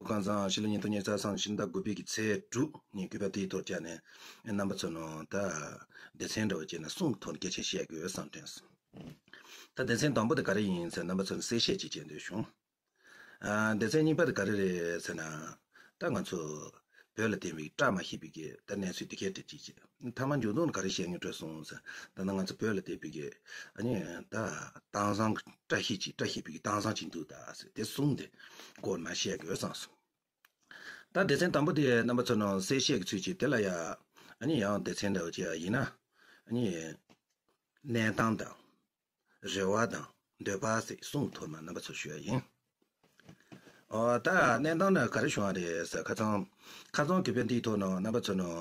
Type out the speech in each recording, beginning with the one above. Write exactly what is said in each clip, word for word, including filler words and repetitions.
ཁ་སང་ཕྱི་ལོ་ཉིས་སྟོང་ཉི་ཤུ་རྩ་གསུམ་ཕྱི་ཟླ་དགུ་པའི་གི་ཚེས་དྲུག་ཉིན་གུས་པ་དེའི་ཐོག་བཅར་ནས་རྣམ་པ་ཚོ་ནང་ད་སྡེ་ཚན་འདྲ་བོ་བྱས་ནས་གསུམ་གྱི་ཐོག་ནས་སྐད་ཆ་བཤད་དགོས་བསམ་དྲན་སོང་། ད་སྡེ་ཚན་དང་པོ་དེ་ག་རེ་ཡིན་ཟེར་རྣམ་པ་ཚོ་ནས་གསལ་བཤད་ཅིག་བྱེད་འདོད་བྱུང་། ཨ། སྡེ་ཚན་གཉིས་པ་དེ་ག་རེ་རེད་ཟེར་ན། ད་ང་ཚོ་བོད་ལ་བསྟན་པའི་བཀྲ་མ་ཤིས་པའི་གི་ད་གནས་ཚུལ་དེ་གས་དེ་གཅིག་བྱས། མཐའ་མ་མཇུག་སྡོམ་ག་རེ་བཤད་སྙིང་བྲོ་སོང་ཟེར། ད་ནི་ང་ཚོ་བོད་ལ་བསྟན་པའི་གི་ཨ་ནི་ད་དྭངས་གཙང་བཀྲ་ཤིས་ཀྱི་བཀྲ་ཤིས་པའི་གི་དྭངས་གཙང་ཅིག་འདུག་ད་ཟེར། དེ་གསུམ་དེ་སྐོར་མ་བཤད་དགོས་བསམ་སོང་། ད་སྡེ་ཚན་དང་པོ་དེ་རྣམ་པ་ཚོ་ནང་གསལ་བཤད་ཀྱི་ཚུལ་གྱིས། དེ་ལ་ཡ་ཨ་ནི་ཡང་སྡེ་ཚན་འདྲ་བོ་ཅིག་ཡིན་ན། ཨ་ནི་གནས་སྟངས་དང་། རེ་བ་དང་འདོད་པ་ཟེར་གསུམ་ཐོག་ནས་རྣམ་པ་ཚོར་ཞུ་ཡ་ཡིན། ཨོ། ད་གནས་སྟངས་ནི་ག་རེ་བྱུང་བ་རེད་ཟེར། ཁ་སང་ཁ་སང་གུས་པའི་འདིའི་ཐོག་ནས་རྣམ་པ་ཚོ་ནང་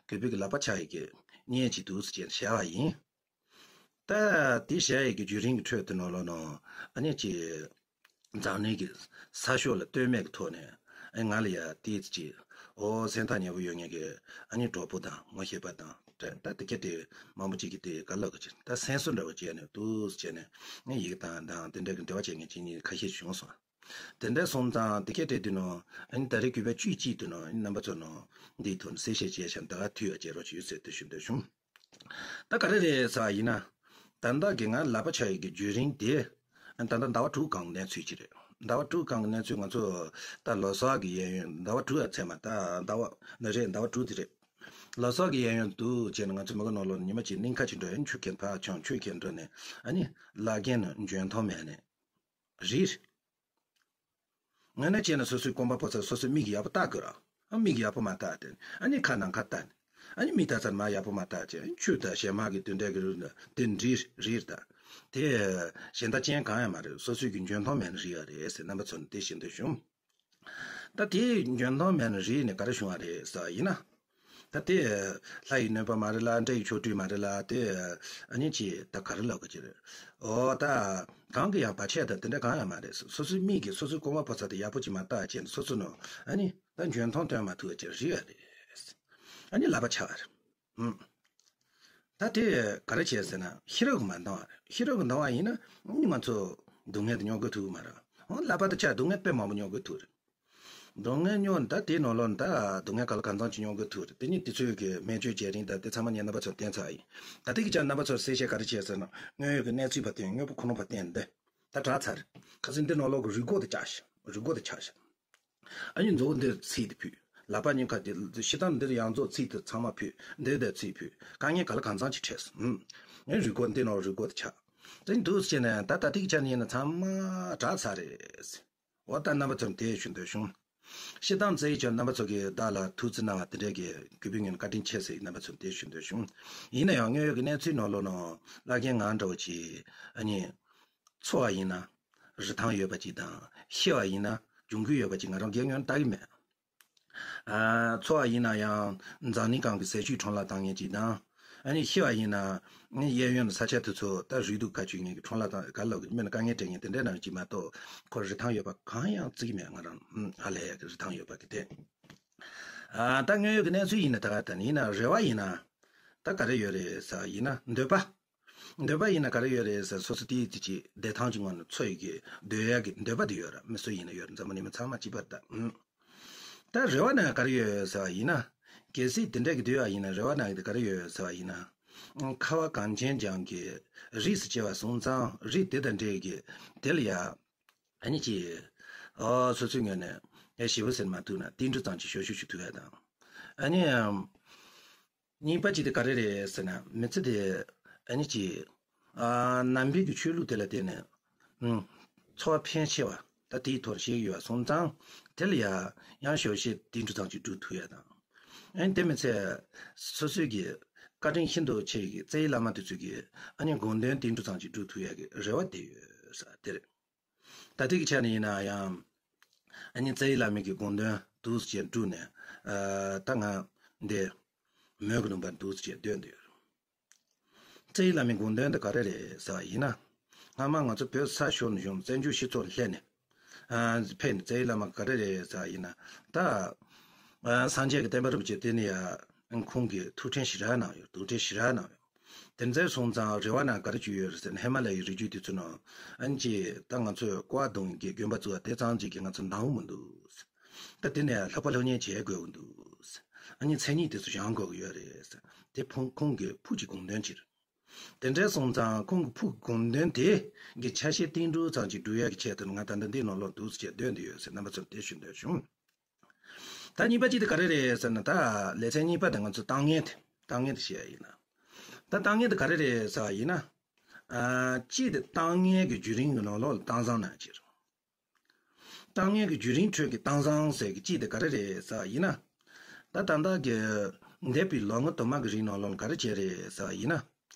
གུས་པའི་གི་ལག་པ་ཆག་ཡི་གི་བརྙན་ཅིག་འདུག་ཟེར་བྱས་བཞག་པ་ཡིན། ད་དེ་བཞག་ཡི་གི་བརྒྱུད་རིམ་གྱི་ཁྲོད་དུ་ནང་ལོགས་ནང་ཨ་ནི་ཅིག་འཛམ་གླིང་གི་ས་ཕྱོགས་ལ་ལྟོས་མེད་ཀྱི་ཐོག་ནས་ཨ་ང་ལ་ཡ་དེ་ཅིག་ཨོ་སེམས་ཐག་ཉེ་པོ་ཡོད་མཁན་གྱི་ཨ་ནི་གྲོགས་པོ་དང་ངོ་ཤེས་པ་དང་འདྲ། ད་དེ་ག་དེ་མང་པོ་ཅིག་གིས་དེ་ག་ལབ་གི་ཅིག་ད་སེམས་གསོ་འདྲ་བོ་བྱས་ནས་འདུག་ཟེར་བྱས་ནས་ངས་ཡི་གེ་དང་དང་དེ་འདྲ་གི་འབྲེལ་བ་བྱེད་མཁན་ཅིག་གཉིས་ཁ་ཤས་བྱུང་སོང་། དེ་འདྲ་སོང་ཙང་དེ་ག་དེ་དུས་ནང་ཨ་ནི་ད་རེས་གུས་པ་བཅུ་གཅིག་དུས་ནང་ཨ་ནི་རྣམ་པ་ཚོ་ནང་འདིའི་ཐོག་ནས་གསལ་བཤད་བྱས་ཤག་ད་ག་དུས་ཡ་བྱེད་རོགས་བྱེད་ཟེར་དེ་ཞུ་འདོད་བྱུང་། ད་ག་རེ་རེད་ཟེར་བ་ཡིན་ན། ད་ལྟ་གི་ང་ལག་པ་ཆག་ཡི་གི་བརྒྱུད་རིམ་དེ། ད་ལྟ་ཟླ་བ་དྲུག་སྒང་གནས་ཚུལ་ཅིག་རེད། ཟླ་བ་དྲུག་སྒང་གི་གནས་ཚུལ་ང་ཚོ་ད་ལོ་གསར་གི་གཡས་གཡོན་ཟླ་བ་དྲུག་ཡ་ཚད་མ་ད་ཟླ་བ་ནི་རེད། ཟླ་བ་དྲུག་དེ་རེད། ལོ་གསར་གི་གཡས་གཡོན་དུ་བྱས་ནས་ང་ཚོ་མི་གི་ནང་ལོགས་ཉི་མ་གཅིག་གླིང་ཁ་ཅིག་འགྲོ་ཡ་ཆུ་ཁྱེར་ཕར་མཆོང་ཆུ་ཁྱེར་འགྲོ་ནས་ཨ་ནི་བླ་རྒན་ནི་འཇོན་ཐང་མེད་ནས་རེད། ངས་ན་བྱས་ན་སོ་སོའི་རྐང་པ་ཕོ་ཚ་སོ་སོའི་མིག་གིས་ཡག་པོ་ལྟ་དགོས་ར། ཨ་མིག་གིས་ཡག་པོ་མ་ལྟ་སྟེ། ཨ་ནི་ཁ་ནང་ཁ་ལྟ་ནས། ཨ་ནི་མིག་ལྟ་ཚར་མ་ཡག་པོ་མ་ལྟ་བྱས། ཆུ་དང་ཞལ་མ་གི་དུད་འགྲོ་གི་རུ་དེ་འདྲི་རིར་ད། དེ་གཞན་དག་ཅན་གང་ཡང་མ་རེད། སོ་སོའི་གི་འཇོན་ཐང་མེད་ན་རིག་ཡ་རེད་ཟེར་རྣམ་པ་ཚོ་ནས་དེ་བཤད་འདོད་བྱུང་། ད་དེ་འཇོན་ཐང་མེད་ན་རིག་ནས་ག་རེ་བྱུང་བ་རེད་ཟེར་བ་ཡིན་ན། ད་དེ་ལྷ་ཡི་ནུས་པ་མ་རེད་ལ། འདྲེ་ཡི་ཆོ་འཕྲུལ་མ་རེད་ལ། དེ་ཨ་ནི་ཅི་ད་ག་རེ་ལབ་དགོས་ཀྱི་རེད། འོ་ད་གང་གི་ཡང་བར་ཆད་དང་དེ་འདྲ་གང་ཡང་མ་རེད། སོ་སོའི་མིག་གིས་སོ་སོའི་རྐང་པ་ཕོ་ཚ་དེ་ཡག་པོ་ཅིག་མ་བལྟས་བྱས་ནས་སོ་སོ་ནང་ཨ་ནི་ད་འཇོན་ཐང་སྟོན་མ་ཐུབ་པ་ཅིག་རིག་ཡ་རེད། ཨ་ནི་ལག་པ་ཆག་པ་རེད། ཨུམ། ད་དེ་ག་རེ་བྱས་ཟེར་ན་ཤེས་རབ་ཀྱིས་མ་འདང་བ་རེད། ཤེས་རབ་ཀྱིས་འདང་བ་ཡིན་ན་ཨ་ནི་ང་ཚོ་སྡུག་བསྔལ་དེ་མྱོང་དགོས་ཐུག་གི་མ་རེད། འོ་ལག་པ་དེ་ཆག་སྡུག་བསྔལ་དཔེ་མང་པོ་མྱོང་དགོས་ཐུག་རེད། སྡུག་བསྔལ་མྱོང་ད་དེའི་ནང་ལོགས་ད་སྡུག་བསྔལ་ག་ལ་གང་འཚམ་ཅིག་མྱོང་དགོས་ཐུག་རེད། དེ་ནི་དེ་ཚོའི་གི་སྨན་བཅོས་བྱེད་རིང་ད་དེ་ཚང་མ་ངས་རྣམ་པ་ཚོར་བསྟན་ཚར་ཡིན། ད་ལྟའི་གི་ཆ་རྣམ་པ་ཚོར་གསལ་བཤད་ག་རེ་བྱས་ཟེར་ན། དངོས་ཡོད་ཀྱི་གནས་ཚུལ་ཕར་བསྟན། དངོས་པོ་ཁོ་ན་ཕར་བསྟན་ཏེ། ད་དྲག་ཚར་རེད། ཁ་སང་འདི་ནང་ལོགས་ཀྱི་རུས་ཁོག་དེ་བཅག་ཤག་རུས་ཁོག་དེ་ཆག་ཤག་ཨ་ནི་མཛོ་འདིར་ཚིག་དེ་ཕུད། ལག་པ་གཉིས་ཀ་དེ་ཤི་སྟངས་འདིར་ཡང་མཛོ་ཚིག་དེ་ཚང་མ་ཕུད། འདིར་དེ་ཚིག་ཕུད། དཀའ་ངལ་ག་ལ་གང་འཚམ་ཅིག་འཕྲད་སོང་། ཨུམ། ངའི་རུས་ཁོག་འདི་ནང་རུས་ཁོག་དེ་ཆག་དེ་འདུག་ཟེར་ནས་ད་ད་ཐིག་ཆ་ནས་ཡིན་ན་ཚང་མ་དྲག་ཚར་རེད། འོ་ད་རྣམ་པ་ཚོར་དེ་ཞུ་འདོད་བྱུང་། སྤྱིར་བཏང་བཙལ་ཡིག་ཅན་རྣམ་པ་ཚོ་གིས་བདག་ལ་ཐུགས་བརྩེ་གནང་བ་དེ་འདྲས་ཀྱི་གུས་པའི་ངོས་ནས་བཀའ་དྲིན་ཆེ་ཟེར་རྣམ་པ་ཚོར་དེ་ཞུ་འདོད་བྱུང་། ཡིན་ན་ཡང་དངོས་ཡོད་ཀྱི་གནས་ཚུལ་ནང་ལོགས་ནང་བླ་རྒན་ང་འདྲ་བོ་ཅིག་ཨ་ནི་འཚོ་བ་ཡིན་ན་རིན་ཐང་ཡོད་པ་ཅིག་དང་། ཤི་བ་ཡིན་ན་གྱོང་གུན་ཡོད་པ་ཅིག་ང་རང་སྒེར་ངོས་ནས་ལྟ་གི་མེད། ཨ། འཚོ་བ་ཡིན་ན་ཡང་འཛམ་གླིང་སྒང་གི་ཟས་བཅུད་འཕྲོ་བརླག་བཏང་མཁན་ཅིག་དང་། ཨ་ནི་ཤི་བ་ཡིན་ན་གཡས་གཡོན་ནས་ས་ཆ་དེ་ཚོ་ད་རུལ་དུ་བཀའ་བཅུ་ངེད་ཀྱི་འཕྲོ་བརླག་དང་ག་ལབ་ཀྱི་མིན་ན་དཀའ་ངལ་འཕྲད་མཁན་དེ་འདྲའི་ནང་གཅིག་མ་གཏོགས་ཁོར་རིན་ཐང་ཡོད་པ་གང་ཡང་བརྩི་གི་མེད། ང་རང་ཨ་ལས་ཡག་གི་རིན་ཐང་ཡོད་པ་གི་དེ། ཨ། ད་དངོས་ཡོད་ཀྱི་གནས་ཚུལ་ཡིན་ན་ད་ག་ད་ཡིན་ན་རེ་བ་ཡིན་ན་ད་ག་རེ་ཡོད་རེད་ཟེར་བ་ཡིན་ན་འདོད་པ། འདོད་པ་ཡིན་ན་ག་རེ་ཡོད་རེད་ཟེར། སོ་སོ་དེའི་དེ་ཅིག་བདེ་ཐང་གི་ངང་ནས་འཚོ་ཡི་གི་འདོད་ཡ་གི་འདོད་པ་དེ་ཡོད་ར། མི་སུ་ཡིན་ན་ཡོད་ར། འཛམ་བུ་གླིང་མི་ཚང་མ་གཅིག་པ་རེད་ད། ཨུམ། ད་རེ་བ་ན་ག་རེ་ཡོད་ཟེར་བ་ཡིན་ན། གལ་སྲིད་དེ་འདྲ་གི་འདོད་ཡ་ཡིན་ན་རེ་བ་ན་གི་ག་རེ་ཡོད་ཟེར་བ་ཡིན་ན། ཁ་བ་གངས་ཅན་ལྗོངས་ཀྱི་རིགས་སུ་སྐྱེ་བ་སོང་ཙང་རིགས་དེ་དང་འདྲ་གི་དེ་ལ་ཡ། ཨ་ནི་ཅི། ཨོ་སོ་སོའི་ངོས་ནས་ཡ་ཞེ་པོ་ཟེར་མ་ཐུབ་ན་ཏིལ་འབྲུ་ཙམ་ཅིག་ཞོ་ཞུ་ཞུ་ཐུབ་ཡ་དང་། ཨ་ནི། གཉིས་པ་གཅིག་དེ་ག་རེ་རེད་ཟེར་ན་མི་ཚེ་དེ་ཨ་ནི་ཅི། ཨ། ནང་པའི་གི་ཆོས་ལུགས་དེ་ལ་བརྟེན་ནས། ཨུམ། འཚོ་བ་ཕན་ཆེ་བ་ད་དེའི་ཐོག་ཞིག་ཡོད་པ་སོང་ཙང་དེ་ལ་ཡ་ཡང་ཞོ་ཞེ་ཏིལ་འབྲུ་ཙམ་ཅིག་སྒྲུག་ཐུབ་ཡ་དང་། ཨ་ནི་དེ་མི་ཚད་སོ་སོའི་གི་བཀའ་དྲིན་ཤིན་ཏུ་ཆེ་གི་རྩ་བའི་བླ་མ་དེ་ཚོའི་གི་ཨ་ནི་དགོངས་དོན་ཏིལ་འབྲུ་ཙམ་ཅིག་སྒྲུག་ཐུབ་ཡ་གི་རེ་བ་དེ་ཡོད་ས་དེ་རེད། ད་ལྟའི་གི་ཆ་ནས་ཡིན་ན་ཡང་། ཨ་ནི་རྩ་བའི་བླ་མའི་གི་དགོངས་དོན་འདུག་སེ་བྱས་བསྒྲུབས་ནས། ཨ། ད་ང་འདི་མོས་གུས་ལུང་པར་འདུག་སེ་བྱས་སྡོད་འདོད། རྩ་བའི་བླ་མའི་དགོངས་དོན་དེ་ག་རེ་རེད་ཟེར་བ་ཡིན་ན། སྔ་མ་ང་ཚོ་བོད་ས་ཕྱོགས་ནས་བྱུང་བཙན་བྱོལ་སྤྱི་ཚོགས་ལ་སླེབས་ནས། ཨ། ཕེབས་ནས་རྩ་བའི་བླ་མ་ག་རེ་རེད་ཟེར་བ་ཡིན་ན། ད། ཨ། སངས་རྒྱས་ཀྱི་བསྟན་པ་རིན་པོ་ཆེ་དེ་ནི་ཡ། ཁོང་གིས་ཐུགས་ཕྲན་ཞེ་དྲག་གནང་ཡོད། ཐུགས་ཕྲན་ཞེ་དྲག་གནང་ཡོད། དེ་ཚོ་སོང་ཙང་རེ་བ་ན་ག་རེ་བཅོལ་ཡོད་རེད་ཟེར་ན། ཧི་མ་ལ་ཡའི་རི་རྒྱུད་དེ་ཚོ་ནང་ཨ་ནི་ཅི་ད་ང་ཚོས་ཀོ་བ་བརྡུང་གི་དགོན་པ་བཙུགས་པ་དེ་ཙམ་ཅིག་གིས་ང་ཚོ་འདང་མི་འདུག། ད་དེ་ནས་ལྷག་པ་ལྷག་ཉེས་བྱེད་དགོས་ཀྱི་འདུག་ཨ་ནི་མཚན་ཉིད་དེ་ཚོ་སྦྱང་དགོས་ཀྱི་ཡོད་རེད། དེ་ཕུང་ཁོང་གི་ཕུགས་ཀྱི་དགོངས་དོན་ཅིག་རེད། དེ་འདྲ་སོང་ཙང་ཁོང་གི་ཕུགས་དགོངས་དོན་དེ་གི་ཆ་ཤས་བསྟན་འགྲོ་ཙམ་ཅིག་སྒྲུབ་ཡག་གི་ཆེད་དུ་ང་ད་ལྟ་འདི་ནང་ལོགས་འདུག་ཟེར་བྱས་འདོན་དུ་ཡོད་ཟེར། རྣམ་པ་ཚོར་དེ་ཞུ་འདོད་བྱུང་། ད་གཉིས་པ་གཅིག་དེ་ག་རེ་རེད་ཟེར་ན། ད་ལེ་ཚན་གཉིས་པ་དེ་ང་ཚོ་ལྟ་ངན་དེ། ལྟ་ངན་དེ་བཤད་ཡིན་ན། ད་ལྟ་ངན་དེ་ག་རེ་རེད་ཟེར་བ་ཡིན་ན། ཨ། གཅིག་དེ་ལྟ་ངན་གྱི་བརྒྱུད་རིམ་གྱི་ནང་ལོགས་ལ་གཏམ་བཟང་ནང་ཕྱིར། ལྟ་ངན་གྱི་བརྒྱུད་རིམ་ཁྲོད་ཀྱི་གཏམ་བཟང་ཟེར་གྱི་གཅིག་དེ་ག་རེ་རེད་ཟེར་བ་ཡིན་ན། ད་ད་ལྟ་གི་འདས་པའི་ལོ་ངོ་དུ་མ་གི་རིང་ནང་ལོགས་ལ་ག་རེ་བྱས་རེད་ཟེར་བ་ཡིན་ན།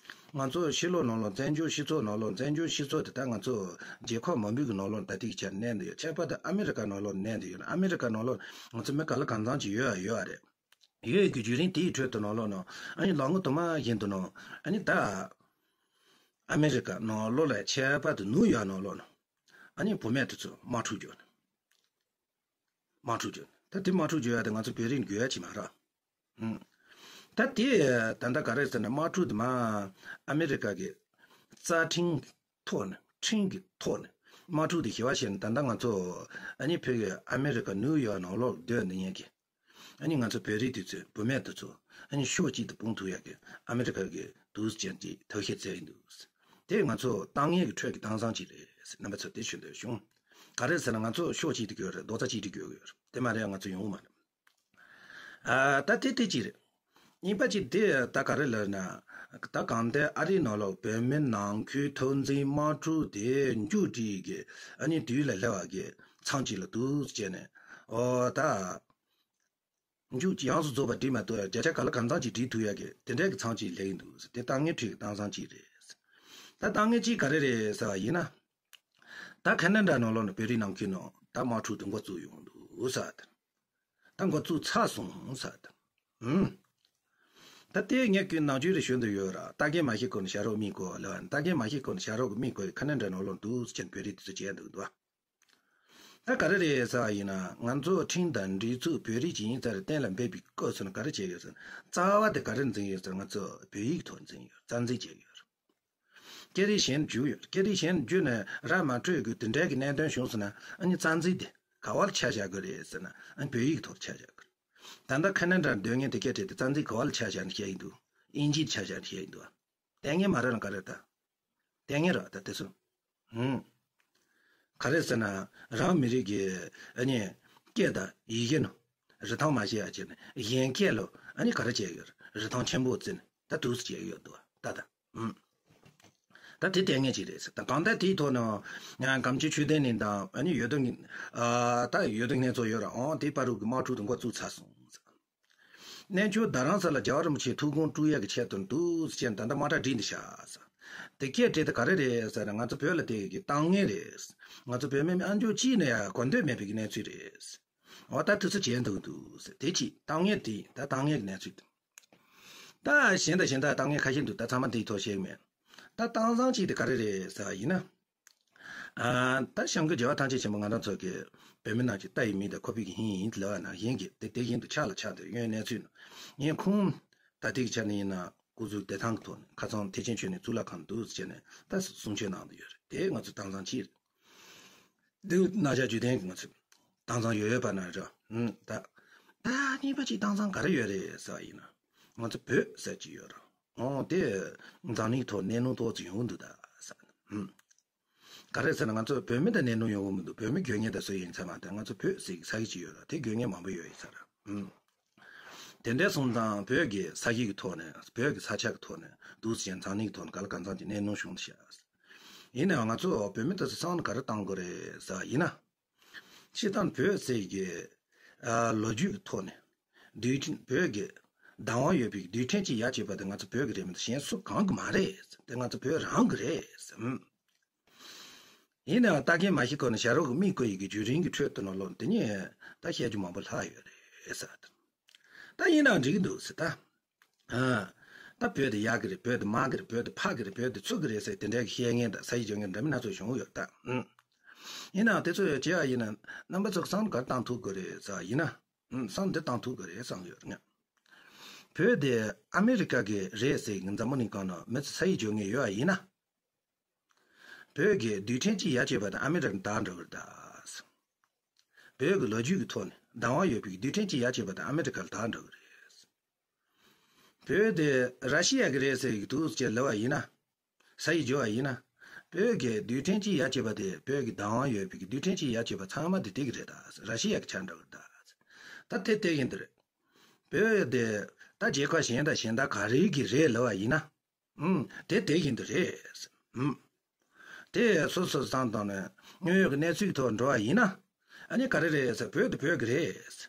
ང་ཚོ་ཕྱི་ལོགས་ནང་ལོགས་བཙན་བྱོལ་སྤྱི་ཚོགས་ནང་ལོགས། བཙན་བྱོལ་སྤྱི་ཚོགས་དེ་ད་ང་ཚོ་རྒྱལ་ཁབ་མང་པོའི་གི་ནང་ལོགས་ད་ལྟའི་ཆར་གནས་འདི་ཡོད། ཁྱད་པར་དུ་ཨ་མི་རི་ཀ་ནང་ལོགས་གནས་འདི་ཡོད། ཨ་མི་རི་ཀ་ནང་ལོགས་ང་ཚོ་མི་ག་ལ་གང་འཚམ་ཅིག་ཡོད་ཡོད་རེད། ཡོད་ཀྱི་བརྒྱུད་རིམ་དེའི་ཁྲོད་དུ་ནང་ལོགས་ནང་ཨ་ནི་ལོ་ངོ་དུ་མ་བཞིན་དུ་ནང་ཨ་ནི་ད་ཨ་མི་རི་ཀ་ནང་ལོགས་ལ། ཁྱད་པར་དུ་ནིའུ་ཡོག་ནང་ལོགས་ནང་ཨ་ནི་བུད་མེད་དེ་ཚོ་དམག་འཁྲུག་བརྒྱབ་ནས། དམག་འཁྲུག་བརྒྱབ་ནས། ད་དེ་དམག་འཁྲུག་བརྒྱབ་ཡ་དེ་ང་ཚོ་བོད་རིགས་དགོས་ཡ་ཅིག་མ་རེད། ཨུམ། ད་དེ་ད་ལྟ་ག་རེ་ཟེར་ན། དམག་འཁྲུག་དེ་མ་ཨ་མི་རི་ཀ་གི་རྩ་ཁྲིམས་ཐོག་ནས། ཁྲིམས་ཀྱི་ཐོག་ནས་དམག་འཁྲུག་དེ་ཞི་བ་བྱས་ནས། ད་ལྟ་ང་ཚོ་ཨ་ནི་བོད་ཀྱི་ཨ་མི་རི་ཀ་ནིའུ་ཡོག་ནང་ལོགས་སྡོད་ནས་ཉན་གི། ཨ་ནི་ང་ཚོ་བོད་རིགས་དེ་ཚོས། བུད་མེད་དེ་ཚོ་ཨ་ནི་ཕྱོགས་གཅིག་ཏུ་སྤུངས་ཐུབ་ཡག་གི་ཨ་མི་རི་ཀ་གི་འདུག་ཅན་གྱི་ཐབས་ཤེས་བཙལ་ཡིན་འདུག་དེ་ང་ཚོ་ལྟ་ངན་གྱི་ཁྲོད་ཀྱི་གཏམ་བཟང་ཅིག་རེད། རྣམ་པ་ཚོ་དེ་ཞུ་འདོད་བྱུང་། ག་རེ་ཟེར་ན། ང་ཚོ་ཕྱོགས་གཅིག་ཏུ་གྱུར་རེད། རྡོག་རྩ་གཅིག་ཏུ་གྱུར་ཡོད་རེད། དེ་མ་རེད་ང་ཚོ་ཡོང་མ་རེད། ཨ། ད་དེ་དེ་གཅིག་རེད། གཉིས་པ་གཅིག་དེ་ད་ག་རེ་ལབ་ན། ད་གང་ལྟར་ཨ་རིའི་ནང་ལོགས་བོད་མི་ནང་ཁུལ་འཐབ་འཛིང་དམག་འཁྲུག་དེ་མཇུག་སྒྲིལ་གྱི་ཨ་ནི་དུས་ལ་སླེབས་པ་གི་མཚམས་ཅིག་ལ་འདུག་ཟེར་ནས། ཨོ་ད། མཇུག་ཡོངས་སུ་རྫོགས་པ་སྒྲིལ་མ་ཐུབ་ཡ། བརྒྱ་ཆ་ག་ལ་གང་འཚམ་ཅིག་སྒྲིལ་ཐུབ་ཡ་གི་དེ་འདྲའི་གི་མཚམས་ཅིག་སླེབས་ཀྱི་འདུག་ཟེར། དེ་ལྟ་ངན་ཁྲོད་ཀྱི་གཏམ་བཟང་ཅིག་རེད། ད་ལྟ་ངན་གཅིག་ག་རེ་རེད་ཟེར་བ་ཡིན་ན། ད་ཁ་ན་ཌ་ནང་ལོགས་ནས་བོད་རིགས་ནང་ཁུལ་ནང་ད་དམག་འཁྲུག་དེ་འགོ་བཙུགས་ཡོང་འདུག་ཟེར། ད་འགོ་བཙུགས་ཚར་སོང་ཟེར། ཨུམ། ད་དེ་ངས་ཀྱི་ནང་ཆོས་རེ་ཞུ་འདོད་ཡོད་ར། ལྟ་མཁན་མ་ཤེས་གོང་ནས་བྱ་རོག་མིག་བསྐོར་ལབ། ལྟ་མཁན་མ་ཤེས་གོང་ནས་བྱ་རོག་གི་མིག་བསྐོར། ཁ་ན་ཌ་ནང་ལོགས་འདུག་ཟེར་བོད་རིགས་དེ་ཚོ་བྱས་འདུག་འདུག་ད་ག་རེ་རེད་ཟེར་བ་ཡིན་ན། ང་ཚོ་ཁྲིམས་དང་སྒྲིག་འཛུགས་བོད་རིགས་ཀྱི་ཡིན་ཙང་རེད། གཏན་ལ་འབེབས་པའི་སྐབས་སུ་ན་ག་རེ་བྱས་ཡོད་ཟེར་ན། རྩ་བ་དེ་ག་རེ་འཛིན་ཡོད་ཟེར་ན། ང་ཚོ་བོད་ཡིག་ཐོག་འཛིན་ཡོད། རྩ་འཛིན་བྱས་ཡོད། སྐད་རིགས་གཞན་བསྒྱུར་ཡོད། སྐད་རིགས་གཞན་བསྒྱུར་ནས་ར་མ་འཕྲོད་དགོས། དེ་འདྲའི་གི་གནད་དོན་བྱུང་སོང་ན། ཨ་ནི་རྩ་འཛིན་དེ་ག་བ་ལ་ཆ་བཞག་དགོས་རེད་ཟེར་ན། ཨ་ནི་བོད་ཡིག་ཐོག་ཆ་བཞག་དགོས། ད་ལྟ་ཁ་ན་ཌར་སྡོད་མཁན་དེ་སྐད་བྲིས་ཏེ་རྩ་འཛིན་ག་བ་ལ་ཆ་བཞག་ནས་བཤད་ཡིན་འདུག་ཨིན་ཇིའི་ཆ་བཞག་ནས་བཤད་ཡིན་འདུག་ལྟ་ངན་མ་རེད་ལ་ག་རེ་ད། ལྟ་ངན་རེད་ད་དེ་ཚོ། ཧུམ། ག་རེ་ཟེར་ན། རང་མི་རིགས་ཀྱི་ཨ་ནི་སྐད་དང་ཡི་གེ་ནང་རིན་ཐང་མ་བྱེད་ཡ་བྱས་ནས། གཞན་སྐད་ལ་ཨ་ནི་ག་རེ་བྱས་ཡོད། རིན་ཐང་ཆེན་པོ་བརྩིས་ནས་ད་འདུག་སེ་བྱས་ཡོད་འདུག་ད་ད། ཧུམ། ད་དེ་ལྟ་ངན་ཅིག་རེད་ཟེར། ད་གང་ལྟར་དེའི་ཐོག་ནས་ཡང་གངས་ཅན་ཆོས་ལྡན་གླིང་དང་ཨ་ནི་ཡོད་དོ། ཨ། ད་ཡོད་དོ་ངན་ཚོ་ཡོད་ར། ཨོང་། དེའི་བར་དུ་གི་དམག་འཁྲུག་དེ་འགོ་བཙུགས་ཚར་སོང་ཟེར། གནས་མཆོག་རྡ་རམ་ས་ལ་རྒྱལ་བ་རིན་པོ་ཆེའི་ཐུགས་དགོངས་སྤྲོད་ཡག་གི་ཆེད་དུ་འདུག་སེ་བྱས་ནས་ད་ལྟ་དམག་གྲ་སྒྲིག་འདི་བཞག་ཟེར། དེ་སྐད་བྲིས་ཏེ་ག་རེ་རེད་ཟེར་ན། ང་ཚོ་བོད་ལ་དེ་གི་གཏམ་ངན་རེད། ང་ཚོ་བོད་མི་ཨ་མཆོག་གཅིག་ནས་ཡང་གོ་འདོད་མེད་པའི་གི་གནས་ཚུལ་རེད། འོ་ད་དུས་ཚོད་བྱས་འདུག་འདུག་ཟེར། དེ་གཅིག་གཏམ་ངན་དེ་ད་གཏམ་ངན་གྱི་གནས་ཚུལ་དེ། ད་གཞན་དང་གཞན་དག་གཏམ་ངན་ཁ་ཤས་འདུག་ད་ཚང་མ་འདིའི་ཐོག་བཤད་གི་མེད། ད་གཏམ་བཟང་གཅིག་དེ་ག་རེ་རེད་ཟེར་བ་ཡིན་ན། ཨ། ད་སྐྱབས་མགོན་རྒྱལ་བ་ཐམས་ཅད་མཁྱེན་པ་ང་རང་ཚོ་གི་བོད་མི་རྣམས་ཀྱི་ལྟ་ཡི་མིག་དང་ཁོག་པའི་གི་ཧིང་ཡིན་ལབ་པ་ནང་བཞིན་གྱི་དེ་དེ་བཞིན་དུ་ཆགས་ལ་ཆགས་ཏེ་ཡོད། གནས་ཚུལ་ནང་ཡིན། ཁོང་ད་ལྟའི་གི་ཆ་ནས་ཡིན་ན་སྐུ་གཟུགས་བདེ་ཐང་གི་ཐོག་ནས་ཁ་སང་ཐེག་ཆེན་ཆོས་གླིང་གཙུག་ལག་ཁང་འདུག་ཟེར་ནས་ད་གསུང་ཆོས་གནང་བསྡད་ཡོད་རེད། དེ་ང་ཚོ་གཏམ་བཟང་གཅིག་རེད། འདི་རྣམ་གཞག་བརྒྱུད་ལྡན་གྱི་ང་ཚོ་གཏམ་བཟང་ཡོད་ཡོད་པ་ན་ར། ཨུམ། ད་ད་གཉིས་པ་གཅིག་གཏམ་བཟང་ག་རེ་ཡོད་རེད་ཟེར་བ་ཡིན་ན། ང་ཚོ་བོད་ཟེར་གྱི་ཡོད་ར། ཨོ་དེ་འཛམ་གླིང་ཐོག་གནས་ལུགས་ཐོག་ཙམ་ཡོང་གི་འདུག་ད་ཟེར། ཨུམ། ག་རེ་ཟེར་ན། ང་ཚོ་བོད་མི་དང་གནས་ལུགས་ཡོང་གི་མི་འདུག་བོད་མི་དགོས་ངེས་དང་སུ་ཡིན་ཚང་མ་དང་། ང་ཚོ་བོད་ཟེར་གྱི་ས་གི་ཅིག་ཡོད་ར། དེ་དགོས་ངེས་མང་པོ་ཡོད་ཡིན་ས་ར། ཨུམ། དེ་འདྲ་སོང་ཙང་བོད་ཀྱི་ས་གཞི་གི་ཐོག་ནས། བོད་ཀྱི་ས་ཆ་གི་ཐོག་ནས་འདུག་སེ་བྱས་འཛམ་གླིང་གི་ཐོག་ནས་ག་ལ་གང་འཚམ་གྱི་གནས་ལུགས་བྱུང་ཤག་ཡིན་ནའང་ང་ཚོ་བོད་མི་དེ་ཚོ་བསམ་བློ་ག་རེ་གཏང་དགོས་རེད་ཟེར་བ་ཡིན་ན། སྤྱིར་བཏང་བོད་ཟེར་གྱི་ཨ་ལོ་རྒྱུས་ཀྱི་ཐོག་ནས་རྡུལ་ཕྲན། བོད་ཀྱི་བདག་དབང་ཡོད་པའི་རྡུལ་ཕྲན་གཅིག་ཡར་བཅད་པ་དེ་ང་ཚོ་བོད་ཀྱི་རེད་མ་གཏོགས་གཞན་སུ་གང་གི་མ་རེད། དེ་ང་ཚོ་བོད་རང་གི་རེད། ཨུམ། ཡིན་ནའང་ལྟ་མཁན་མ་ཤེས་གོང་ནས་བྱ་རོག་གི་མིག་བསྐོར་ཡི་གི་བརྒྱུད་རིམ་གྱི་ཁྲོད་དུ་ནང་ལོགས་དེ་ནས་ད་བཤད་རྒྱུ་མང་པོ་ལྷག་ཡོད་རེད་ཟེར། ད་ཡིན་ནའང་འགྲིག་གི་འདུག་ཟེར་ད། ཨ། ད་བོད་དེ་ཡག་གི་རེད། བོད་དེ་མང་གི་རེད། བོད་དེ་ཕག་གི་རེད། བོད་དེ་ཚུགས་གི་རེད་ཟེར་དེ་འདྲའི་གི་བཤད་མཁན་དང་ས་ཡི་བྱོན་མཁན་འདྲ་མི་སྣ་ཚོགས་བྱུང་ཡོད་ད། ཨུམ། ཡིན་ནའང་དེ་ཚོ་བྱས་པ་ཡིན་ན་རྣམ་པ་ཚོ་བསམ་བློ་ག་རེ་བཏང་ཐུབ་དགོས་རེད་ཟེར་བ་ཡིན་ན། ཨུམ། བསམ་འདི་བཏང་ཐུབ་དགོས་རེད་བསམ་ཡོད་ངས། བོད་དེ་ཨ་མི་རི་ཀ་གི་རེད་ཟེར་གི་འཛམ་བུ་གླིང་སྒང་ནང་མི་ཚོ་ས་ཡི་བྱོན་མཁན་ཡོད་པ་ཡིན་ན། བོད་ཀྱི་རྡུལ་ཕྲན་གཅིག་ཡར་བཅད་པ་དང་ཨ་མི་རི་ཀ་བདག་འགྲོ་གི་རེད་ད། བོད་ཀྱི་ལོ་རྒྱུས་ཀྱི་ཐོག་ནས་ བདག་དབང་ཡོད་པའི་རྡུལ་ཕྲན་གཅིག་ཡར་བཅད་པ་དེ་ཨ་མི་རི་ཀ་ལ་བདག་འགྲོ་གི་རེད། བོད་དེ་ར་ཤི་ཡ་གི་རེད་ཟེར་གི་འདུག་ཅེས་ལབ་པ་ཡིན་ན། ས་ཡིག་བརྗོད་པ་ཡིན་ན། བོད་ཀྱི་རྡུལ་ཕྲན་གཅིག་ཡར་བཅད་པ་དེ་བོད་ཀྱི་བདག་དབང་ཡོད་པའི་རྡུལ་ཕྲན་གཅིག་ཡར་བཅད་པ་ཚང་མ་དེ་དེ་གི་རེད་ད། ར་ཤི་ཡ་གི་ཆ་འདྲ་གི་རེད་ད། ད་དེ་དེ་བཞིན་དུ་རེད། བོད་དེ་ད་རྒྱལ་ཁབ་གཞན་དང་གཞན་དག་ག་རེ་གི་རེད་ལབ་པ་ཡིན་ན། ཨུམ། དེ་དེ་བཞིན་དུ་རེད། ཨུམ། དེ་སོ་སོ་བསམ་བཏང་ནས་དངོས་ཡོད་ཀྱི་གནས་ཚུལ་གྱི་ཐོག་འགྲོ་བ་ཡིན་ན། ཨ་ནི་ག་རེ་རེད་ཟེར། བོད་དེ་བོད་ཀྱི་རེད།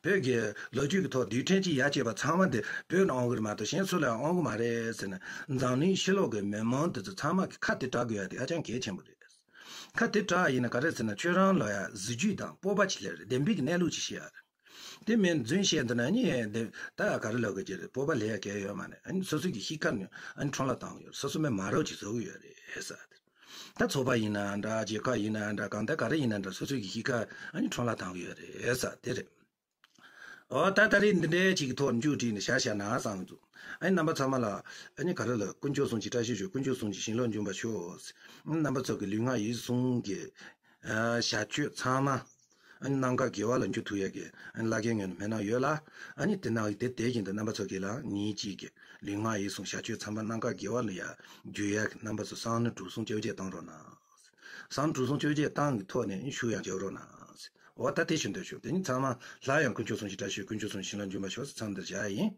བོད་ཀྱི་ལོ་རྒྱུས་ཀྱི་ཐོག་རྡུལ་ཕྲན་གཅིག་ཡར་བཅད་པ་ཚང་མ་དེ་བོད་ནས་འོང་གི་རེད་མ་གཏོགས་གཞན་སུ་ལ་འོང་གི་མ་རེད་ཟེར་ནས། འཛམ་གླིང་ཕྱི་ལོགས་ཀྱི་མི་མང་དེ་ཚོ་ཚང་མ་གི་ཁ་དེ་གྲག་དགོས་ཡ་དེ་ཧ་ཅང་གལ་ཆེན་པོ་རེད། ཁ་དེ་གྲག་ཡིན་ན་ག་རེ་ཟེར་ན། ཁྱོད་རང་ལ་ཡ་གཟི་བརྗིད་དང་སྤོབས་པ་ཅིག་སླེབས་རེད། བདེན་པའི་གནས་ལུགས་ཅིག་ཤེས་ཡ་རེད། དེ་མིན་རྫུན་བཤད་འདི་ན་ནི་དེ་ད་ག་རེ་ལབ་དགོས་ཀྱི་རེད། སྤོབས་པ་ལེན་ཡ་གལ་ཡོད་མ་རེད། ཨ་ནི་སོ་སོ་གི་གཤིས་ཀ་ནི་ཨ་ནི་ཁྲོམ་ལ་བཏང་གི་ཡོད་རེད། སོ་སོ་མི་མ་རབས་ཅིག་བཟོ་གི་ཡོད་རེད་ཟེར། ད་ཚོགས་པ་ཡིན་ན་འདྲ། རྒྱལ་ཁབ་ཡིན་ན་འདྲ། གང་ལྟར་ག་རེ་ཡིན་ན་འདྲ། སོ་སོ་གི་གཤིས་ཀ་ཨ་ནི་ཁྲོམ་ལ་བཏང་གི་ཡོད་རེད་ཟེར་དེ་རེད། འོ་ད་ད་རེས་འདི་འདྲའི་ཅིག་གི་ཐོག་མཇུག་སྒྲིལ་ནས་བཞག་བཞག་ན་བསམ་གི་འདུག་ཨ་ནི་རྣམ་པ་ཚང་མ་ལ་ཨ་ནི་ག་རེ་ལ། དཀོན་མཆོག་གསུམ་གྱི་བཀྲ་ཤིས་ཤོག་དཀོན་མཆོག་གསུམ་གྱི་བྱིན་རླབས་འབྱུང་བར་ཤོག་རྣམ་པ་ཚོ་གི་ལུས་ངག་ཡིད་གསུམ་གྱི་ཨ་བྱ་སྤྱོད་ཚང་མ་ཨ་ནི་རྣམ་དཀར་དགེ་བ་ལ་འཇུག་ཐུབ་ཡ་གི་ཨ་ནི་བླ་རྒན་ངོས་ནས་སྨོན་ལམ་ཡོད་ལ། ཨ་ནི་དེ་ནང་གི་དེ་དེ་བཞིན་དུ་རྣམ་པ་ཚོ་གི་ལ་ཉིན་གཅིག་གི་ལུས་ངག་ཡིད་གསུམ་བྱ་སྤྱོད་ཚང་མ་རྣམ་དཀར་དགེ་བ་ལ་ཡ་འཇུག་ཡ་གི་རྣམ་པ་ཚོ་བསམ་བློ་གྲོས་གསུམ་བཅོ་བརྒྱད་བཏང་རོགས་གནང་། བསམ་བློ་གྲོས་གསུམ་བཅོ་བརྒྱད་བཏང་གི་ཐོག་ནས་ཨ་ནི་ཤུགས་ཡང་རྒྱབ་རོགས་གནང་། འོ་ད་དེ་བཞིན་དུ་ཞུ། དེ་ནི་ཚང་མ་སླར་ཡང་དཀོན་མཆོག་གསུམ་གྱི་བཀྲ་ཤིས་ཤོག་དཀོན་མཆོག་གསུམ་གྱི་བྱིན་རླབས་འབྱུང་བར་ཤོག་ཟེར་མཚམས་འདིར་བཞག་ཡིན།